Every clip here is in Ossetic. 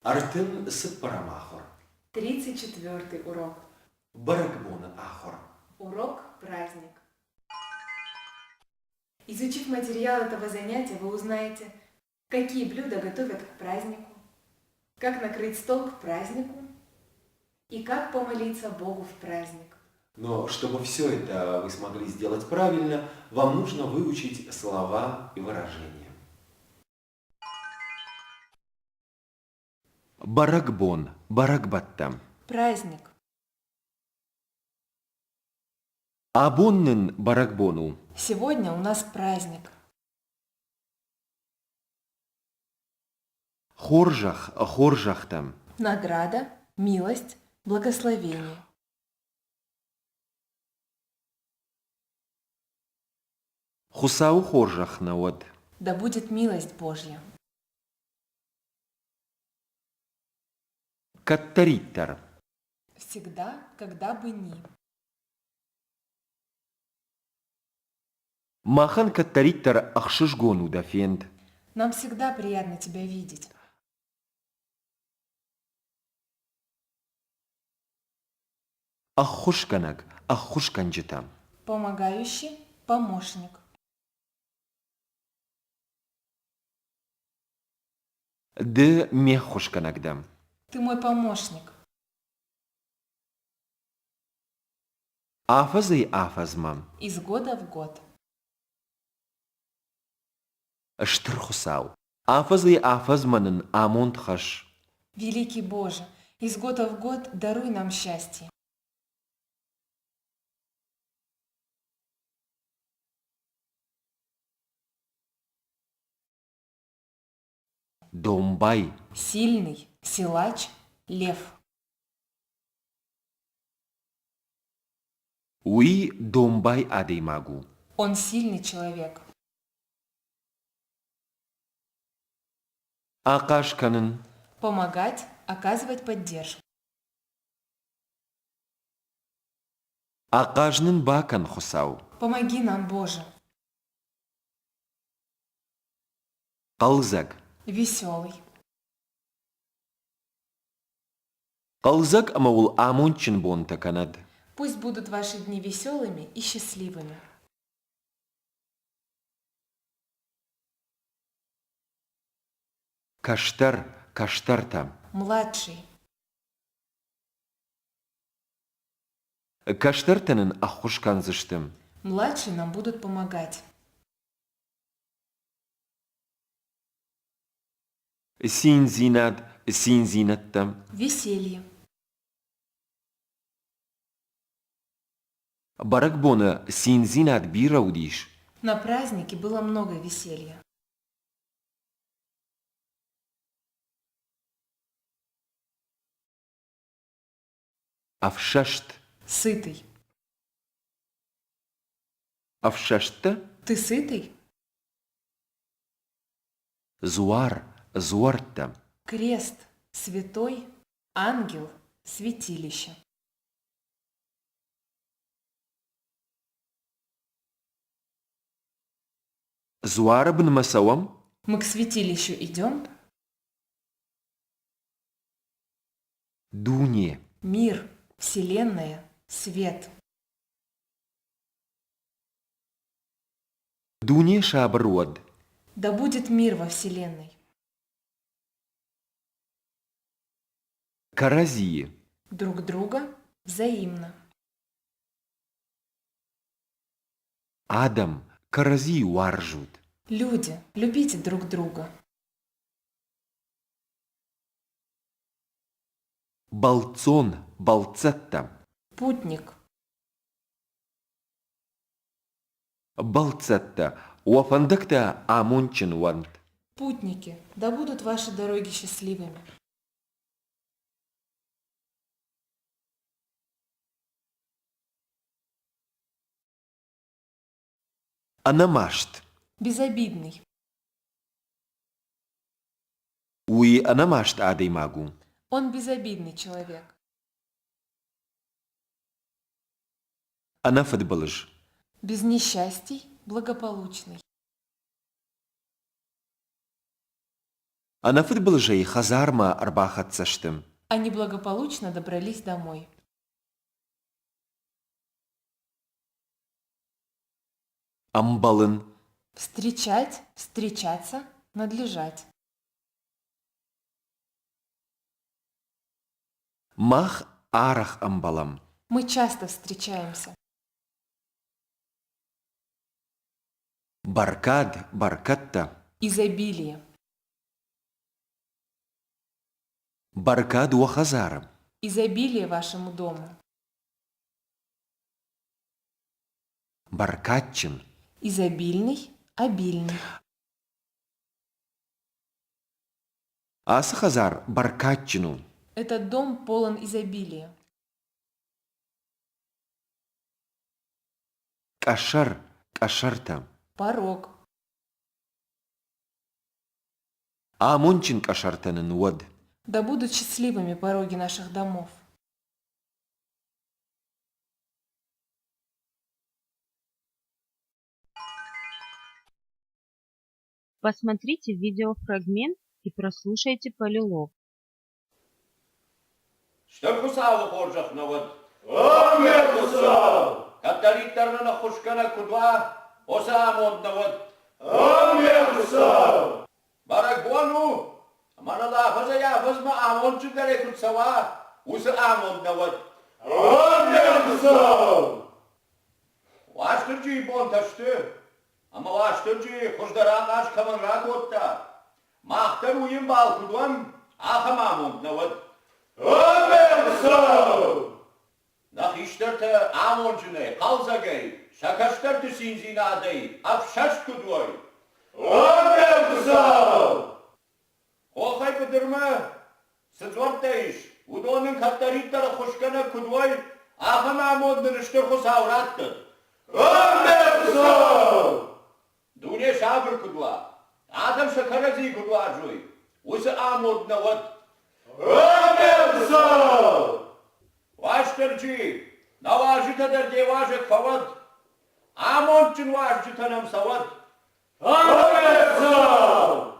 34-ӕм ахуыр. 34-й урок. Бӕрӕгбоны ахуыр. Урок праздник. Изучив материал этого занятия, вы узнаете, какие блюда готовят к празднику, как накрыть стол к празднику и как помолиться Богу в праздник. Но чтобы все это вы смогли сделать правильно, вам нужно выучить слова и выражения. Бӕрӕгбон, бӕрӕгбӕттӕ. Праздник. Абон нын бӕрӕгбон у. Сегодня у нас праздник. Хорзӕх, хорзӕхтӕ. Награда, милость, благословение. Хуыцауы хорзӕх нӕ уӕд. Да будет милость Божья. Кӕддӕриддӕр. Всегда, когда бы ни. Махӕн кӕддӕриддӕр ӕхсызгон у дӕ фенд. Нам всегда приятно тебя видеть. Ӕххуысгӕнӕг, ӕххуысгӕнджытӕ. Помогающий, помощник. Ды ме ххуысгӕнӕг дӕ. Ты мой помощник. Афӕдзӕй-афӕдзмӕ. Из года в год. Стыр Хуыцау, афӕдзӕй-афӕдзмӕ нын амонд хӕсс. Великий Боже, из года в год даруй нам счастье. Домбай. Сильный, силач, лев. Уый домбай адӕймаг у. Он сильный человек. Ахъаз кӕнын. Помогать, оказывать поддержку. Ахъаз нын бакӕн, Хуыцау. Помоги нам, Боже. Хъӕлдзӕг. Веселый. Хъӕлдзӕг ӕмӕ уыл амондджын бонтӕ кӕнӕд. Пусть будут ваши дни веселыми и счастливыми. Кӕстӕр, кӕстӕртӕ. Младший. Кӕстӕртӕ нын ӕххуыс кӕндзысты. Младшие нам будут помогать. Циндзинад, циндзинӕдтӕ. Веселье. Бӕрӕгбоны циндзинад бирӕ уыдис. На празднике было много веселья. Ӕфсӕст. Сытый. Ӕфсӕсттӕ? Ты сытый? Дзуар, дзуӕрттӕ. Крест, святой, ангел, святилище. Дзуары бынмӕ цӕуӕм? Мы к святилищу идем? Дуне. Мир, Вселенная, свет. Дуне сабыр уӕд. Да будет мир во Вселенной. Кӕрӕдзийы. Друг друга взаимно. Адӕм, кӕрӕдзийы уарзут. Люди, любите друг друга. Бӕлццон, бӕлццӕттӕ. Путник. Бӕлццӕттӕ, уӕ фӕндӕгтӕ амондджын уӕнт. Путники, да будут ваши дороги счастливыми. Ӕнӕмаст. Безобидный. Уый ӕнӕмаст адӕймаг у. Он безобидный человек. Ӕнӕфыдбылыз. Без несчастий, благополучный. Ӕнӕфыдбылызӕй хӕдзармӕ ӕрбахӕццӕ сты. Они благополучно добрались домой. Ӕмбӕлын. Встречать, встречаться, надлежать. Мах арӕх ӕмбӕлӕм. Мы часто встречаемся. Бӕркад, бӕркӕдтӕ. Изобилие. Бӕркад уӕ хӕдзары. Изобилие вашему дому. Бӕркадджын. Изобильный, обильный. Ацы хӕдзар бӕркадджын у. Этот дом полон изобилия. Къӕсӕр, къӕсӕртӕ. Порог. Амондджын къӕсӕртӕ нын уӕд. Да будут счастливыми пороги наших домов. Посмотрите видеофрагмент и прослушайте полилог. Стыр Хуыцауы хорзӕх нӕ уӕд! Аммен, Хуыцау! Кӕддӕриддӕр нын ӕххуысгӕнӕг куыд уа, уыцы амонд нӕ уӕд! Аммен, Хуыцау! Бӕрӕгбон у, ӕмӕ ныл афӕдзӕй-афӕдзмӕ амондджындӕрӕй куыд цӕуа, уыцы амонд нӕ уӕд! Аммен, Хуыцау! Уастырджийы бонтӕ сты, ӕмӕ Уастырджи хуыздӕр ахъаз кӕмӕн ракодта, мах дӕр уый ӕмбал куыд уӕм, ахӕм амонд нӕ уӕд. Аммен, Хуыцау! Нӕ хистӕртӕ амонджынӕй, хъӕлдзӕгӕй, сӕ кӕстӕрты циндзинадӕй ӕфсӕст куыд уой. Аммен, Хуыцау! Хохӕй быдырмӕ цы дзуӕрттӕ ис, уыдон нын кӕддӕриддӕр ӕххуысгӕнӕг куыд уой, ахӕм амонд нын Стыр Хуыцау раттӕд. Аммен, Хуыцау! Дуне сабыр куыд уа, адӕм сӕ кӕрӕдзийы куыд уарзой, уыцы амонд нӕ уӕд. Аммен, Хуыцау! Уастырджи, нӕ уазджытӕ дӕр де уазӕг фӕуӕд, амондджын уазджытӕ нӕм цӕуӕд. Аммен, Хуыцау!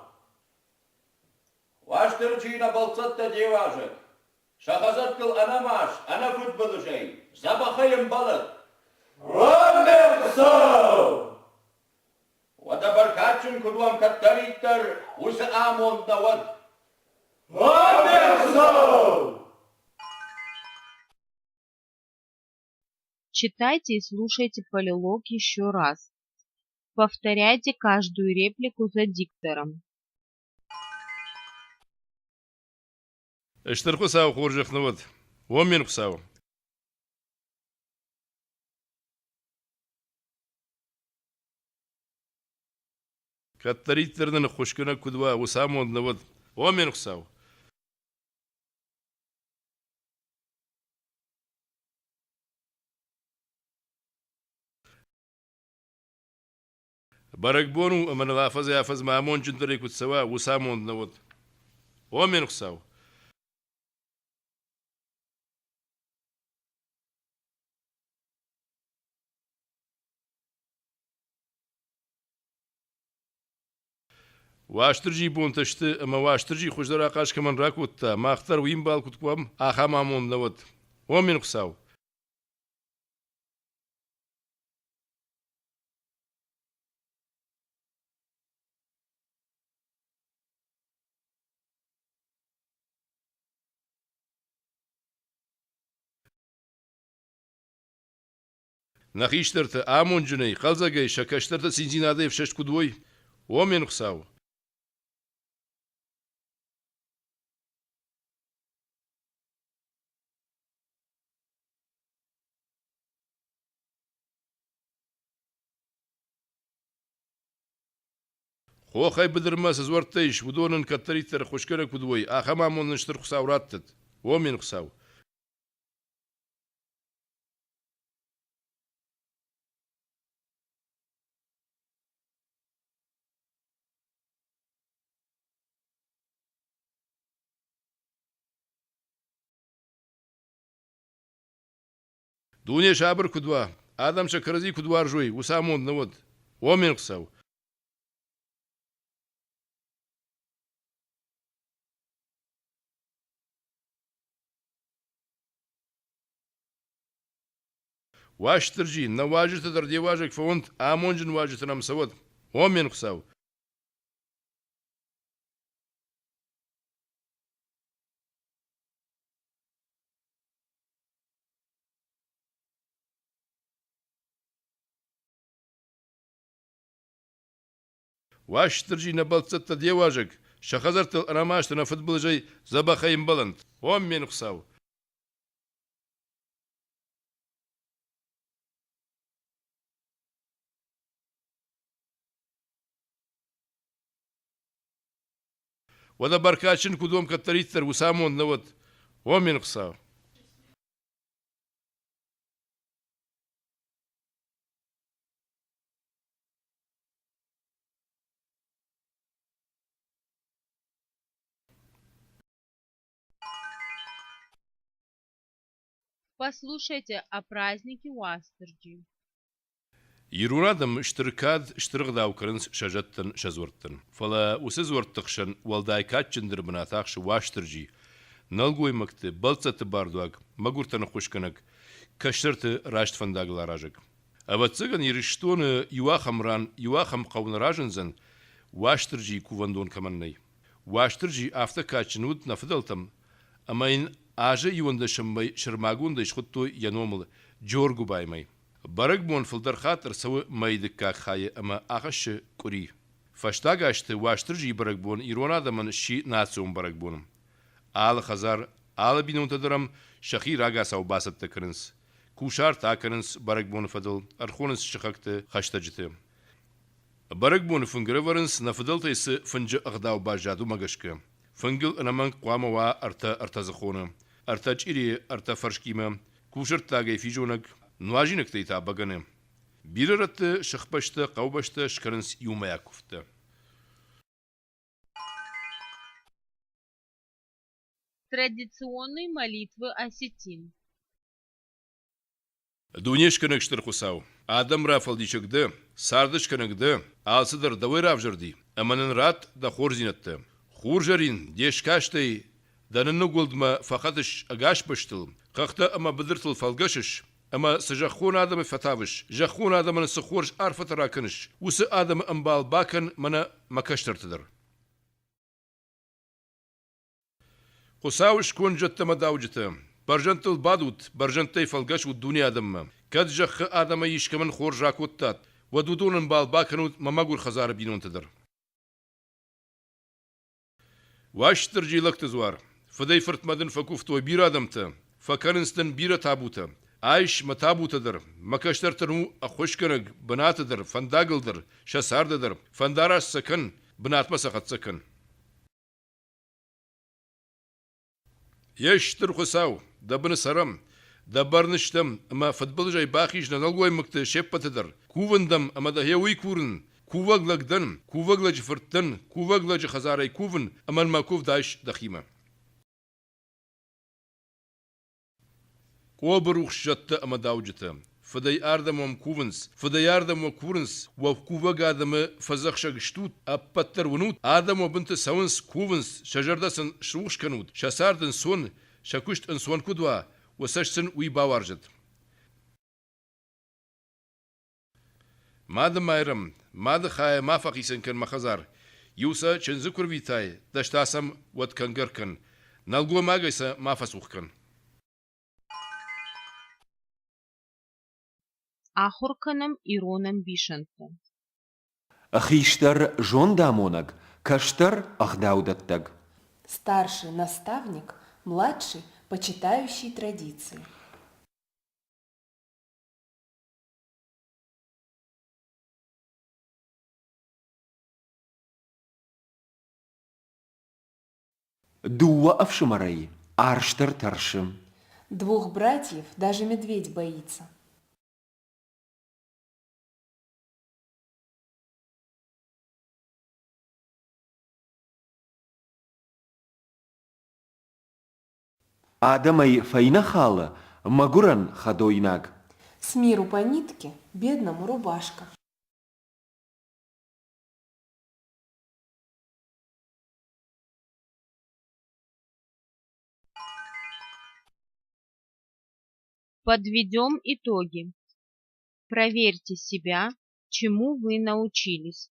Уастырджи нӕ бӕлццӕттӕ де уазӕг, сӕ хӕдзӕрттыл ӕнӕмаст, ӕнӕфыдбылызӕй, дзӕбӕхӕй ӕмбӕлӕд. Аммен, Хуыцау! Уӕдӕ бӕркадджын куыд уӕм кӕддӕриддӕр, уыцы амонд нӕ уӕд. Аммен, Хуыцау! Читайте и слушайте полилог еще раз. Повторяйте каждую реплику за диктором. Стыр Хуыцауы хорзӕх нӕ уӕд! Оммен, Хуыцау! Кӕддӕриддӕр нын ӕххуысгӕнӕг куыд уа, уыцы амонд нӕ уӕд! Оммен, Хуыцау! Бӕрӕгбон у ӕмӕ ныл афӕдзӕй-афӕдзмӕ амондджындӕрӕй куыд цӕуа, уыцы амонд нӕ уӕд! Оммен, Хуыцау! Уастырджийы бонтӕ сты ӕмӕ Уастырджи хуыздӕр ахъаз кӕмӕн ракодта, мах дӕр уый ӕмбал куыд уӕм, ахӕм амонд нӕ уӕд. Оммен, Хуыцау! Нӕ хистӕртӕ амондджынӕй, хъӕлдзӕгӕй сӕ кӕстӕртӕ циндзинадӕй ӕфсӕст куыд уой, оммен, Хуыцау! Хохӕй быдырмӕ цы дзуӕрттӕ ис, уыдон ын кӕддӕриддӕр ӕххуысгӕнӕг куыд уой, ахӕм амонд нын Стыр Хуыцау раттӕд. Оммен, Хуыцау! Дуне сабыр куыд уа, адӕм сӕ кӕрӕдзи куыд уарзой, уыцы амонд нӕ уӕд. Оммен, Хуыцау! Уастырджи, нӕ уазджытӕ дӕр де уазӕг фӕуӕнт, амонджын уазджытӕ нӕм цӕуӕд. Оммен, Хуыцау! Уастырджи, нӕ бӕлццӕттӕ де уазӕг, сӕ хӕдзӕрттыл ӕнӕмаст ӕнӕ фыдбылызӕй дзӕбӕхӕй ӕмбӕлӕнт. Оммен, Хуыцау! Уӕдӕ бӕркадджын куыд уӕм кӕддӕриддӕр, уыцы амонд нӕ уӕд. Оммен, Хуыцау! Послушайте о празднике Уастырджи. Ирон адӕм стыр кад, стыр ӕгъдау кӕнынц сӕ зӕдтӕн, сӕ дзуӕрттӕн. Фӕлӕ уыцы дзуӕртты хсӕн уӕлдай кадджындӕр бынат ахсы Уастырджи, нӕлгоймӕгты, бӕлццӕтты бардуаг, мӕгуыртӕн ӕххуысгӕнӕг, кӕстӕрты раст фӕндагыл аразӕг. Ӕвӕццӕгӕн, Ирыстоны иу ахӕм ран, иу ахӕм хъӕу нӕ разындзӕн, Уастырджийы кувӕндон кӕмӕн нӕй. Уастырджи афтӕ кадджын уыд нӕ фыдӕлтӕм, ӕмӕ йын азы иуӕндӕсӕм мӕй сӕрмагондӕй схуыдтой йӕ номыл Джоргуыбайы мӕй. Бӕрӕгбон фылдӕр хатт ӕрцӕуы мӕйы дыккаг хайы ӕмӕ ахӕссы къуыри. Фӕстаг азты Уастырджийы бӕрӕгбон ирон адӕмӕн сси национ бӕрӕгбон. Алы хӕдзар, алы бинонтӕ дӕр ӕм сӕхи рагацау бацӕттӕ кӕнынц. Кусарт акӕнынц бӕрӕгбоны фӕдыл, ӕрхонынц сыхӕгты, хӕстӕджыты. Бӕрӕгбоны фынг ӕрӕвӕрынц, нӕ фыдӕлтӕй цы фынджы ӕгъдау баззад, уымӕ гӕсгӕ. Фынгыл ӕнӕмӕнг хъуамӕ уа ӕртӕ ӕртӕдзыхоны, ӕртӕ чъирийы ӕртӕ фӕрскимӕ, кусӕрттагӕй физонӕг, нуазинӕгтӕй та бӕгӕны. Бирӕ рӕтты сыхбӕстӕ, хъӕубӕстӕ скӕнынц иумӕйаг куывдтӕ. Традиционные молитвы осетин. Дунескӕнӕг Стыр Хуыцау, адӕм рафӕлдисӕг дӕ, цардыскӕнӕг дӕ, алцыдӕр дӕуӕй равзӕрди, ӕмӕ нын ратт дӕ хорздзинӕдтӕ. Хурзӕрин, де скастӕй дӕ нынныгуылдмӕ фӕхӕтыс ӕгас бӕстыл, хӕхтӕ ӕмӕ быдыртыл фӕлгӕсыс, ӕмӕ цы зӕххон адӕмы фӕтавыс, зӕххон адӕмӕн цы хорз арфӕтӕ ракӕныс, уыцы адӕмы ӕмбал бакӕн мӕнӕ мӕ кӕстӕрты дӕр. Хуыцауы сконд зӕдтӕ мӕ дауджытӕ, бӕрзӕндтыл бадут, бӕрзӕндтӕй фӕлгӕсут дуне адӕммӕ. Кӕд зӕххы адӕмӕй искӕмӕн хорз ракодтат, уӕд уыдонӕн бал бакӕнут мӕ мӕгуыр хӕдзары бинонты дӕр. Уастырджи лӕгты дзуар, фыдӕй-фыртмӕ дын фӕкуывтой бирӕ адӕмтӕ, фӕкӕнынц дын бирӕ табутӕ. Айс мӕ табутӕ дӕр, мӕ кӕстӕртӕн у ӕххуысгӕнӕг бынаты дӕр, фӕндагыл дӕр, сӕ царды дӕр, фӕндараст сӕ кӕн, бынатмӕ сӕ хӕццӕ кӕн. Йе стыр Хуыцау, дӕ быны цӕрӕм, дӕ бӕрны стӕм ӕмӕ фыдбылызӕй бахиз нӕ нӕлгоймӕгты се ппӕты дӕр. Кувын дӕм ӕмӕ дӕ гъе уый курын, кувӕг лӕг дӕн, кувӕг лӕджы фырт дӕн, кувӕг лӕджы хӕдзарӕй кувын ӕмӕ мӕ куывд айс дӕхимӕ. Къобы рухс зӕдтӕ ӕмӕ дауджытӕ, фыдӕй ардӕм уӕм кувынц, фыдӕй ардӕм уӕ курынц, уӕ кувӕг адӕмы фӕдзӕхсӕг стут, ӕппӕт дӕр уынут, адӕм уӕ бынты цӕуынц, кувынц, сӕ зӕрдӕ сын срухс кӕнут, сӕ цард ӕнцон, сӕ куыст ӕнцон куыд уа, уӕ цӕст сын уый бауарзӕд. Мады Майрӕм, мады хайӕ ма фӕхицӕн кӕн мӕ хӕдзар. Иу сӕ чындзы куы рвитай, дӕс та сӕм уӕд кӕнгӕ ркӕн. Нӕлгоймагӕй сӕ ма фӕцух кӕн. Ахуыр кӕнӕм ирон ӕмбисӕндтӕ. Хистӕр зондамонӕг, кӕстӕр ӕгъдаудӕттӕг. Старший наставник, младший почитающий традиции. Дыууӕ ӕфсымӕрӕй арс дӕр тӕрсы. Двух братьев даже медведь боится. Адӕмӕй фӕйнӕ халы, мӕгуырӕн хӕдойнаг. С миру по нитке, бедному рубашка. Подведем итоги. Проверьте себя, чему вы научились.